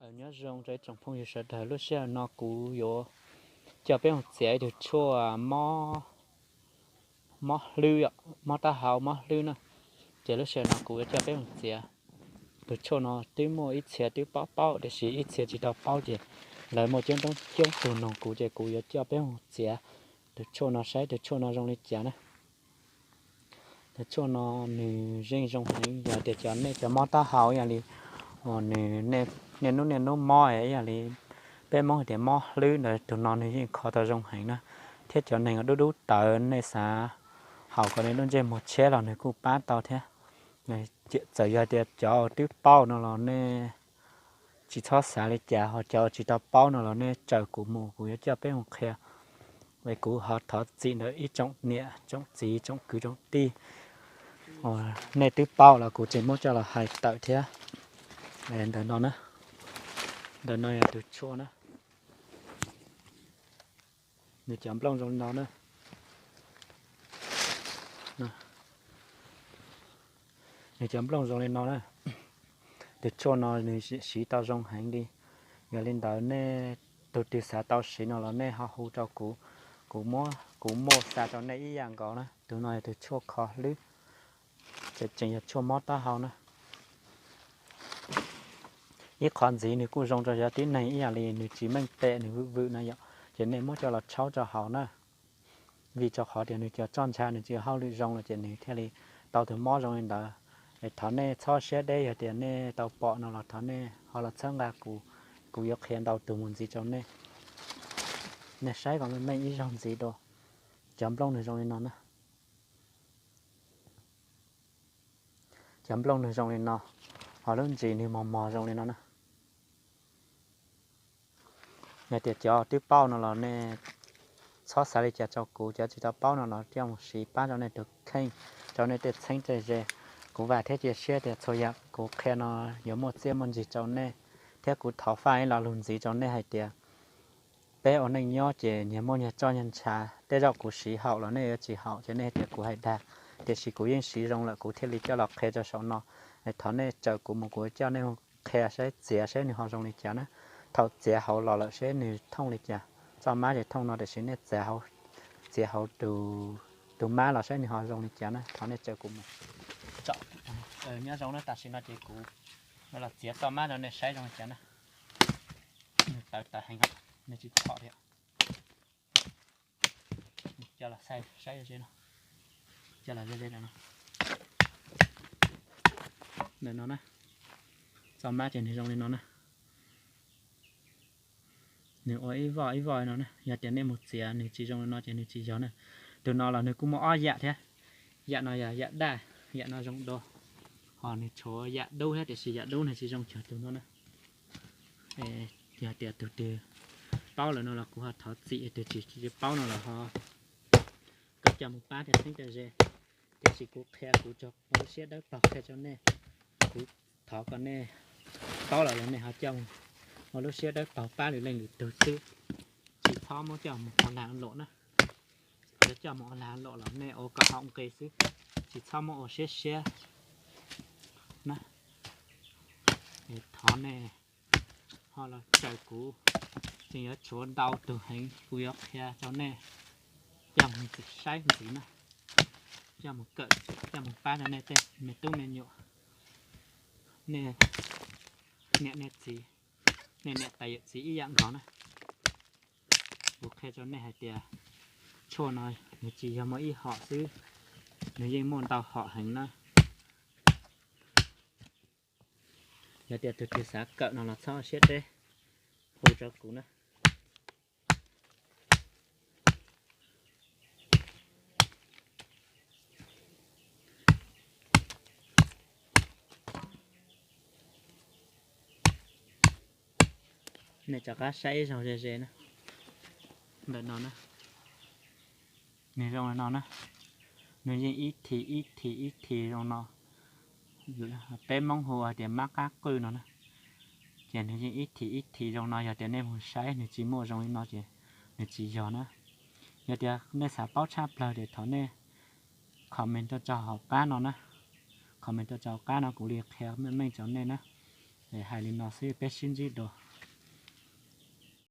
Aws, nyob zoo rau ib tsoom phooj ywg sawv daws, lub sij hawm no kuv yuav coj peb mus txiav ib tug tshuaj mob hlwb, mob taub hau mob hlwb na. Ces lub sij hawm no kuv yuav coj peb mus txiav. Tus tshuaj no twb muaj ib txhia twb paub paub, tiam sis ib txhia tsis tau paub ces lawv muaj coob coob tug nug kuv, ces kuv yuav coj peb mus txiav tus tshuaj no saib tus tshuaj no zoo li cas na. Tus tshuaj no nws zeej zoo heev, yog tias cov nej cov mob taub hau ib yam li uas nws niaj hnub niaj hnub mob ib yam li peb Hmoob hais tias mob hlwb ntawd, tus no nws yeej kho tau zoo heev na. Thiab cov neeg uas dub dub tawv nej xav haus kom nej lub ntsej muag tshiab los nws kuj pab tau thiab. Txawm yog tias cov twb paub no los nej tsis txhob xav li cas, ho cov tsis tau paub no los nej raws kuv mus, kuv yuav coj peb mus qhia. Es kuv ho thov txim ntawm ib tsoom niam tsoom txiv tsoom kwv tsoom tij, nej twb paub los kuv tseem muab coj los hais tawm thiab. Ntawm no na, ntawm no yog tus tshuaj na. Nws cov nplooj zoo li no na. Nws cov nplooj zoo li no na. Tus tshuaj no nws siv tau zoo heev li. Yog li ntawd nej tus twg xav tau siv no los nej ho hu rau kuv, kuv muab, kuv muaj xa rau nej ib yam nkaus na. Tus no yog tus tshuaj kho hlwb, tseem yog tshuaj mob taub hau na. Ib qhov ntxiv nws kuj zoo rau cov tib neeg ib yam li nws tsis meej pem nws vwm vwm na yom, ces nej muab coj los tshaub rau haus na. Vim rau qhov tias nws cov roj ntsha nws tsis hauj lwm zoo lawm ces nws thiaj li tau tus mob zoo li ntawd. Es thov nej txhob siab deb, yog tias nej tau pom no los thov nej ho los txhawb nqa kuv, kuv yuav qhia ntau tus mus ntxiv rau nej. Nej saib kom meej meej ib zaug ntxiv dua. Cov nplooj nws zoo li no na. Cov nplooj nws zoo li no, ho lub ntsis nws mos mos zoo li no na. Yog tias cov twb paub no los nej txhob xav li cas rau kuv, cov tsis tau paub no los coj mus siv pab rau nej tus kheej, rau nej tej txheeb tej ze. Kuv vam thiab cia siab tias txhua yam kuv qhia no yuav muaj txiaj muaj ntsig rau nej, thiab kuv thov faj ib lo lus ntxiv rau nej hais tias peb ua neej nyob ces nyias muaj nyias roj nyias ntsha, tej zaum kuv siv haum los nej yuav tsis haum ces nej tias kuv hais dag, tiam sis kuv yeej siv zoo lawm kuv thiaj li coj los qhia rau saum no. Thov nej raws kuv mus, kuv coj nej mus qhia saib, txiav saib nws ho zoo li cas na. Thaum txiav hauv los lawm saib nws thooj li cas. Txoj mab ces thooj no tiam sis nej txiav hauv tus mab los saib nws ho zoo li cas na. Thov nej raws kuv mus. Nyob zoo na, tam sim no ces kuv los txiav txoj mab rau nej saib zoo li cas na. Nws tawv tawv heev, nws tsis txhom li. Coj los saib ze ze no. Coj los ze ze no. Ntawm no na, txoj mab ces nws zoo li no na. Nws ua ib voj ib voj no na, yog tias nej mus txiav nws tsis zoo li no ces nws tsis yog na. Tus no los nws kuj muaj ob yam thiab. Yam no yog yam daj, yam no zoo dua. Ho nws tshuav yam dub thiab, tiam sis yam dub nws tsis zoo cuag tus no na. Yog tias tus twg paub lawm no los kuv ho thov txim, tus twg tsis paub no los ho koj coj mus pab tej txheeb tej ze. Tiam sis kuv qhia kuv tso kuv lub siab dawb paug qhia rau nej. Kuv thov kom nej paub lawm los nej ho coj mus ua lub siab dawb paug pab lwm leej lwm tug xwb. Tsis txhob muab coj mus ua lag luam na. Yog coj mus ua lag luam los nej ua kom haum nqi xwb, tsis txhob muab ua siab siab na. Thov nej ho los raws kuv, tseem yuav tshuav ntau tus heev kuv yuav qhia rau nej coj mus saib ntxiv na, coj mus kawm, coj mus pab rau nej tej me tub me nyuam, nej niam nej txiv, nej niam tais yawm txiv ib yam nkaus na. Kuv qhia rau nej hais tias tshuaj no nws tsis yog muaj ib hom xwb, nws yeej muaj ntau hom heev na. Yog tias tus twg xav kawm no los txhob siab deb, hu rau kuv na. Nej rov qab saib ib zaug ze ze na. Ntawm no na, nws zoo li no na. Nws yeej ib thim ib thim ib thim zoo no. Peb Hmoob hu hais tias mab qab qwj no na. Ces nws yeej ib thim ib thim zoo no, yog tias nej mus saib nws tsis muaj zoo li no ces nws tsis yog na. Yog tias nej xav paub tshaj plaws ces thov nej comment tuaj rau hauv qab no na. Comment tuaj rau hauv qab no kuv li qhia meej meej rau nej na. Hais li no xwb peb sib ntsib dua.